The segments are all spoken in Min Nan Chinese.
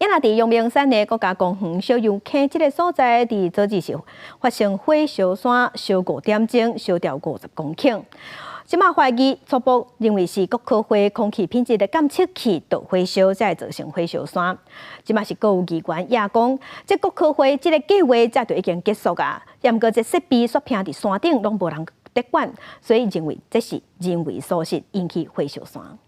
若佇陽明山的國家公園小油坑這个所在，佇昨日是發生火燒山，燒5點鐘，燒掉50公頃。這馬懷疑初步認為是國科會空氣品質的監測器導火燒，才會造成火燒山。這馬是閣有議員也講，這國科會這个計畫早就已經結束啊，毋過這設備煞徛佇山頂，攏無人咧管，所以認為這是人為疏失引起火燒山。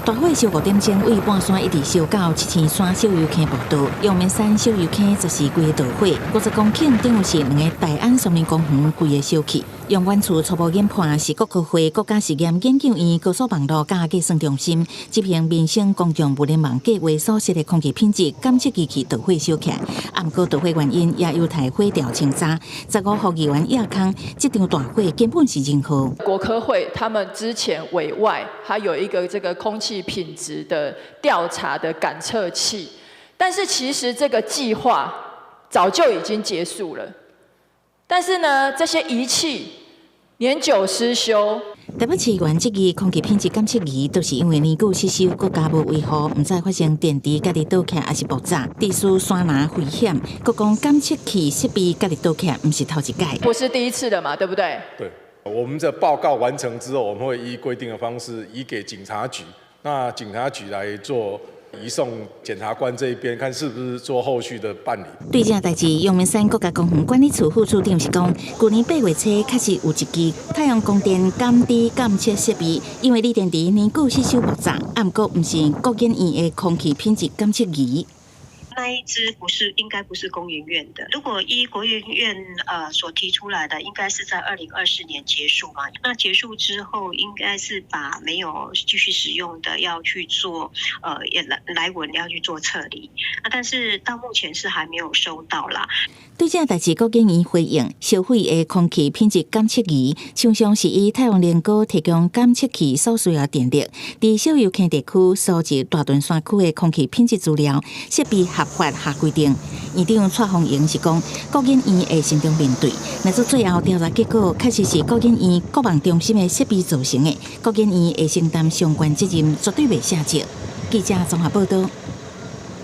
大火燒5點鐘，對半山一直燒到七星山小油坑步道。陽明山小油坑則是規个著火，50公頃等於是兩个大安森林公園規个燒去。陽管處初步研判是國科會國家實驗研究院高速網路佮計算中心執行民生公共物聯網計畫所設的空氣品質監測儀器導火燒起來。毋過導火原因也有待火調清查。15號議員葉康，這場大火根本是人禍。國科會他們之前委外，還有一個這個空氣品質的調查的感測器，但是其實這個計劃早就已經結束了。但是呢，這些儀器年久失修。台北市議員質疑空氣品質監測儀，都是因為年久失修，閣加無維護，毋知發生電池家己倒起來，抑是爆炸，致使山林危險。閣講監測器設備家己倒起來，毋是頭一擺。不是第一次了嘛，對不對？對，我們這報告完成之後，我們會依規定的方式移給警察局，那警察局來做移送檢察官這一邊，看是不是做後續的辦理。對這代誌，陽明山國家公園管理處副處長是講，舊年8月初確實有一支太陽光電感知監測設備，因為鋰電池年久失修爆炸，毋過毋是國研院的空氣品質監測儀。那一支不是，應該不是工研院的。如果依國研院所提出來的，應該是在2024年結束嘛。那結束之後，應該是把沒有繼續使用的要去做也來來文要去做撤離。那但是到目前是還沒有收到啦。對這代誌，國研院回應，燒毀的空氣品質監測儀，常常是以太陽能鍋提供監測器所需要電力。佇小油坑地區收集大屯山區的空氣品質資料，設備合法合規定。院長蔡豐榮是講，國研院會慎重面對。若做最後調查結果確實是國研院國網中心的設備造成的，國研院會承擔相關責任，絕對袂卸責。記者綜合報道。